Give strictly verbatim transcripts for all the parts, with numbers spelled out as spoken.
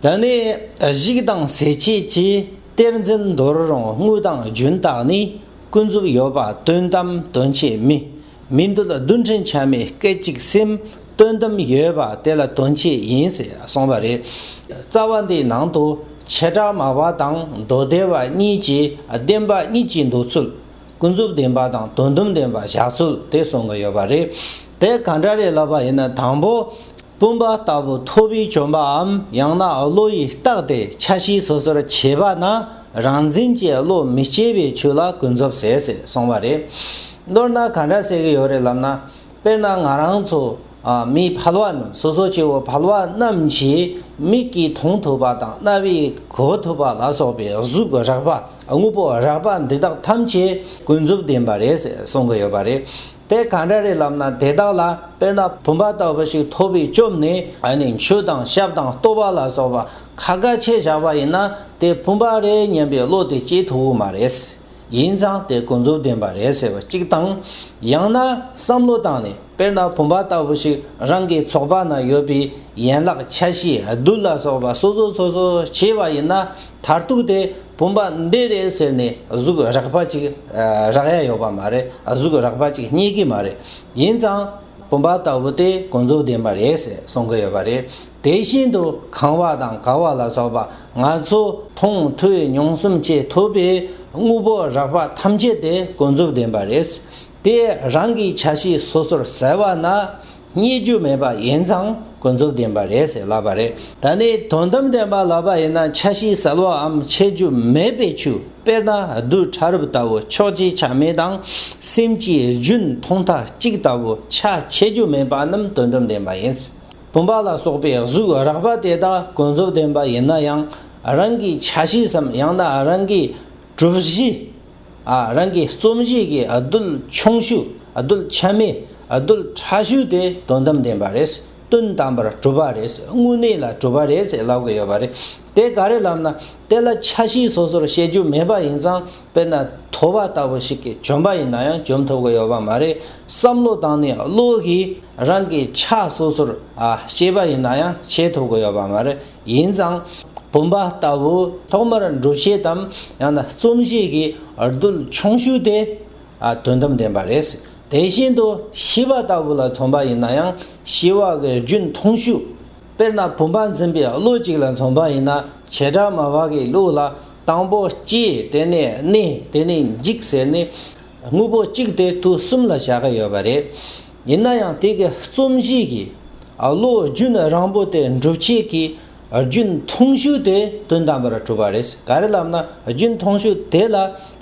དེ་ནས་གཞུག་དང་ཟད་བྱེད་ཀྱི། གཏེར་འཛིན་འདོར་རུང་དངོས་དང་རྒྱུན་བརྟགས་ནས། ཀུན་རྫོབ་ཡོད་པ་དོན་དམ་དོན་བྱེད་མིན། མི་འདོད་རྡུལ་ཕྲན་ཆ་མེད་སྐད་ཅིག་སེམས། དོན་དམ་ཡོད་པ་དེ་ལ་དོན་བྱེད་ཡིན་ཟེར་གསུངས་པ་རེད། རྩ་བ་འདིའི་ནང་དུ་བྱེ་བྲག་སྨྲ་བ་དང་མདོ་སྡེ་པ་གཉིས་ཀྱིས་བདེན་པ་གཉིས་ཀྱི་འདོད་ཚུལ། ཀུན་རྫོབ་བདེན་པ་དང་དོན་དམ་བདེན་པ་བཞག་ཚུལ་དེ་གསུང་གི་ཡོད་པ་རེད། དེ་ག་འདྲ་རེད་ལབ་པ་ཡིན་ན། དང་པོ། བུམ་པ་ལྟ་བུ་ཐོབ་པས་བཅོམ་པའམ། ཡང་ན་བློ་ཡིས་བརྟགས་ཏེ་ཆ་ཤས་སོ་སོར་ཕྱེ་བ་ན། རང་འཛིན་གྱི་བློ་མི་སྐྱེ་བའི་ཆོས་ལ་ཀུན་རྫོབ་ཟེར་ཟེར་གསུངས་པ་རེད། མདོར་ན་ག་འདྲ་ཟེར་གྱི་ཡོད་རེད་ལབ་ན། དཔེར་ན་ང་རང་ཚོ་ཨ་མིག་ཕལ་བ་རྣམས། སོ་སོ་སྐྱེ་བོ་ཕལ་བ་རྣམས་ཀྱིས་མིག་གིས་མཐོང་ཐུབ་པ་དང་རྣ་བས་གོ་ཐུབ་པ་ལ་སོགས་པའི་གཟུགས་རགས་པ། དངོས་པོ་རགས་པ་འདི་དག་ཐམས་ཅད་ཀུན་རྫོབ་བདེན་པ་རེད་ཟེར་གསུང་གི་ཡོད་པ་རེད། དེ་ག་འདྲ་རེད་ལབ་ན། དེ་དག་ལ་དཔེར་ན་བུམ་པ་ལྟ་བུ་ཞིག་ཐོབ་པས་བཅོམ་ནས། ཨ་ནི་མཆུ་དང་ཞབས་དང་ལྟོ་བ་ལ་སོགས་པ་ཁ་ཁ་ཕྱེ་བཞག་པ་ཡིན་ན། དེ་བུམ་པ་རེད་སྙམ་པའི་བློ་དེ་སྐྱེ་ཐུབ་ཀྱི་མ་རེད། ཡིན་ཙང་དེ་ཀུན་རྫོབ་བདེན་པ་རེད་ཟེར་བ་གཅིག་དང་། ཡང་ན་བསམ་བློ་བཏང་ནས། དཔེར་ན་བུམ་པ་ལྟ་བུ་ཞིག་རང་གི་ཚོགས་པ་ན་ཡོད་པའི་ཡན་ལག་ཆ་ཤས་རྡུལ་ལ་སོགས་པ་སོ་སོ་སོ་སོ་ཕྱེ་བ་ཡིན་ན། མཐར་ཐུག་དེ་བུམ་པ་འདི་རེད་ཟེར་ནས་གཟུགས་རགས་པ་ཅིག་ཨ་རག་ཡ་ཡོད་པ་མ་རེད། གཟུགས་རགས་པ་ཅིག་རྙེད་ཀྱི་མ་རེད། ཡིན་ཙང་བུམ་པ་ལྟ་བུ་དེ་ཀུན་རྫོབ་བདེན་པ་རེད་ཟེར་གསུང་གི་ཡོད་པ་རེད། དེ་བཞིན་དུ་ཁང་བ་དང་ཀ་བ་ལ་སོགས་པ་ང་ཚོ་མཐོང་ཐོས་མྱོང་གསུམ་གྱིས་ཐོབ་པའི་དངོས་པོ་རགས་པ་ཐམས་ཅད་དེ་ཀུན་རྫོབ་བདེན་པ་རེད། དེ་རང་གི་ཆ་ཤས་སོ་སོར་གསལ་བ་ན། རྙེད་རྒྱུ་མེད་པ་ཡིན་ཙང་ཀུན་རྫོབ་བདེན་པ་རེད་ཟེར་ལབ་པ་རེད། ད་ནི་དོན་དམ་བདེན་པ་ལབ་པ་ཡིན་ན། ཆ་ཤས་གསལ་བའམ་ཕྱེ་རྒྱུ་མེད་པའི་ཆོས། དཔེར་ན་རྡུལ་ཕྲ་རབ་ལྟ་བུ་ཕྱོགས་གཅིག་ཆ་མེད་དང་། སེམས་ཀྱི་རྒྱུན་མཐོང་ཐག་གཅིག་ལྟ་བུ་ཆ་ཕྱེ་རྒྱུ་མེད་པ་རྣམས་དོན་དམ་བདེན་པ་ཡིན། བུམ་པ་ལ་སོགས་པའི་གཟུགས་རགས་པ་དེ་དག་ཀུན་རྫོབ་བདེན་པ་ཡིན་ན་ཡང་། རང་གི་ཆ་ཤས་སམ། ཡང་ན་རང་གི་གྲུབ་གཞི། ཨ་རང་གི་རྩོམ་གཞི་གི་རྡུལ་ཆུང་ཤོས། རྡུལ་ཆ་མེད། རྡུལ་ཕྲ་ཤོས་དེ་དོན་དམ་བདེན་པ་རེད། དོན་དམ་པར་གྲུབ་པ་རེད། དངོས་གནས་ལ་གྲུབ་པ་རེད་ཟེར་ལབ་གི་ཡོད་པ་རེད། དེ་ག་རེ་ལབ་ན། དེ་ལ་ཆ་ཤས་སོ་སོར་བཤད་རྒྱུ་མེད་པ་ཡིན་ཙང་། དཔེར་ན་ཐོ་བ་ལྟ་བུ་ཞིག་གིས་བཅོམ་པ་ཡིན་ན་ཡང་བཅོམ་ཐུབ་གི་ཡོད་པ་མ་རེད། བསམ་བློ་བཏང་ནས་བློ་གིས་རང་གི་ཆ་སོ་སོར་ཨ་ཕྱེ་བ་ཡིན་ན་ཡང་ཕྱེ་ཐུབ་གི་ཡོད་པ་མ་རེད། ཡིན་ཙང་བུམ་པ་ལྟ་བུ་ཐོག་མར་སྒྲུབ་བྱེད་དམ། ཡང་ན་རྩོམ་གཞི་གི་རྡུལ་ཆུང་ཤོས་དེ་ཨ་དོན་དམ་བདེན་པ་རེད། དེ་བཞིན་དུ་ཤེས་པ་ལྟ་བུ་ལ་མཚོན་པ་ཡིན་ན་ཡང་། ཤེས་པ་གི་རྒྱུན་མཐོང་ཤོས། དཔེར་ན་བུམ་པ་འཛིན་པའི་བློ་གཅིག་ལ་མཚོན་པ་ཡིན་ན། བྱེ་བྲག་སྨྲ་བ་གི་བློ་ལ་དང་པོ་སྐྱེ། དེ་ནས་གནས། དེ་ནས་འཇིག་ཟེར་ནས། དངོས་པོ་གཅིག་དེ་དུས་གསུམ་ལ་བཞག་གི་ཡོད་པ་རེད། ཡིན་ན་ཡང་དེ་གི་རྩོམ་གཞི་གི་བློ་རྒྱུན་རིང་པོ་དེ་སྒྲུབ་བྱེད་ཀྱི་རྒྱུན་མཐོང་ཤོས་དེ་དོན་དམ་པར་གྲུབ་པ་རེད། ག་རེ་ལབ་ན། རྒྱུན་མཐོང་ཤོས་དེ་ལ་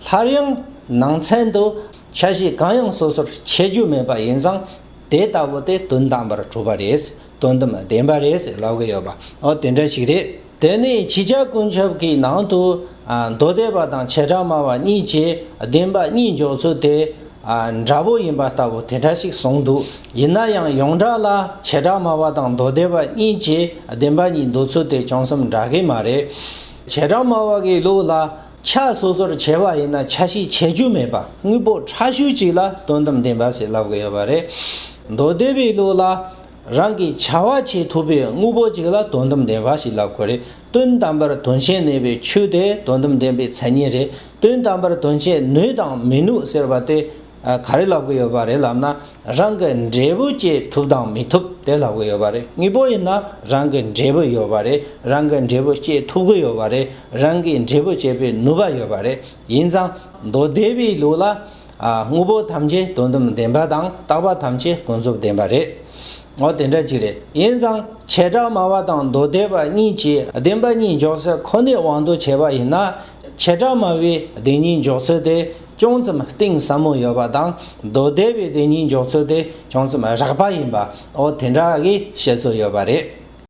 སླར་ཡང་ནང་ཚན་དུ་ཆ་ཤས་གང་ཡང་སོ་སོར་ཕྱེ་རྒྱུ་མེད་པ་ཡིན་ཙང་། དེ་ལྟ་བུ་དེ་དོན་དམ་པར་གྲུབ་པ་རེད། དོན་དམ་བདེན་པ་རེད་ཟེར་ལབ་གི་ཡོད་པ། འོ་དེ་འདྲ་ཞིག་རེད། དེ་ནས་ཕྱི་ཆ་ཀུན་ཁྱབ་ཀྱི་ནང་དུ་ཨ་མདོ་སྡེ་པ་དང་བྱེ་བྲག་སྨྲ་བ་གཉིས་ཀྱིས་བདེན་པ་གཉིས་འཇོག་ཚུལ་དེ་ཨ་འདྲ་པོ་ཡིན་པ་ལྟ་བུ་དེ་འདྲ་ཞིག་གསུངས་འདུག་ཡིན་ན་ཡང་ཡོངས་གྲགས་ལ་བྱེ་བྲག་སྨྲ་བ་དང་མདོ་སྡེ་པ་གཉིས་ཀྱིས་བདེན་པ་གཉིས་འདོད་ཚུལ་དེ་ཅུང་ཙམ་འདྲ་གི་མ་རེད། བྱེ་བྲག་སྨྲ་བ་གི་ལུགས་ལ། ཆ་སོ་སོར་ཕྱེ་བ་ཡིན་ན་ཆ་ཤས་ཕྱེ་རྒྱུ་མེད་པ། དངོས་པོ་ཕྲ་ཤོས་གཅིག་ལ་དོན་དམ་བདེན་པ་ཟེར་ལབ་གི་ཡོད་པ་རེད། མདོ་སྡེ་པའི་ལུགས་ལ། རང་གི་བྱ་བ་བྱེད་ཐུབ་པའི་དངོས་པོ་གཅིག་ལ་དོན་དམ་བདེན་པ་ཞེས་ལབ་དགོས་རེད། དོན་དམ་པར་དོན་བྱེད་ནུས་པའི་ཆོས་དེ་དོན་དམ་བདེན་པའི་མཚན་ཉིད་རེད། དོན་དམ་པར་དོན་བྱེད་ནུས་དང་མི་ནུས་ཟེར་བ་དེ་ག་རེ་ལབ་གི་ཡོད་པ་རེད་ལབ་ན། རང་གི་འབྲས་བུ་སྐྱེད་ཐུབ་དང་མི་ཐུབ་དེ་ལབ་གི་ཡོད་པ་རེད། དངོས་པོ་ཡིན་ན་རང་གི་འབྲས་བུ་ཡོད་པ་རེད། རང་གི་འབྲས་བུ་སྐྱེད་ཐུབ་གི་ཡོད་པ་རེད། རང་གི་འབྲས་བུ་སྐྱེད་པའི་ནུས་པ་ཡོད་པ་རེད། ཡིན་ཙང་མདོ་སྡེ་པའི་ལུགས་ལ། ཨ་དངོས་པོ་ཐམས་ཅད་དོན་དམ་བདེན་པ་དང་། རྟག་པ་ཐམས་ཅད་ཀུན་རྫོབ་བདེན་པ་རེད། འོ་དེ་འདྲ་ཅིག་རེད། ཡིན་ཙང་བྱེ་བྲག་སྨྲ་བ་དང་མདོ་སྡེ་པ་གཉིས་ཀྱིས་བདེན་པ་གཉིས་འཇོག་ཚུལ་ཁོ་ནའི་དབང་དུ་བྱས་པ་ཡིན་ན། བྱེ་བྲག་སྨྲ་བའི་བདེན་གཉིས་འཇོག་ཚུལ་དེ་ཅུང་ཙམ་གཏིང་ཟབ་མོ་ཡོད་པ་དང་། མདོ་སྡེ་པའི་བདེན་གཉིས་འཇོག་ཚུལ་དེ་ཅུང་ཙམ་རགས་པ་ཡིན་པ། འོ་དེ་འདྲ་གི་བཤད་ཚུལ་ཡོད་པ་རེད།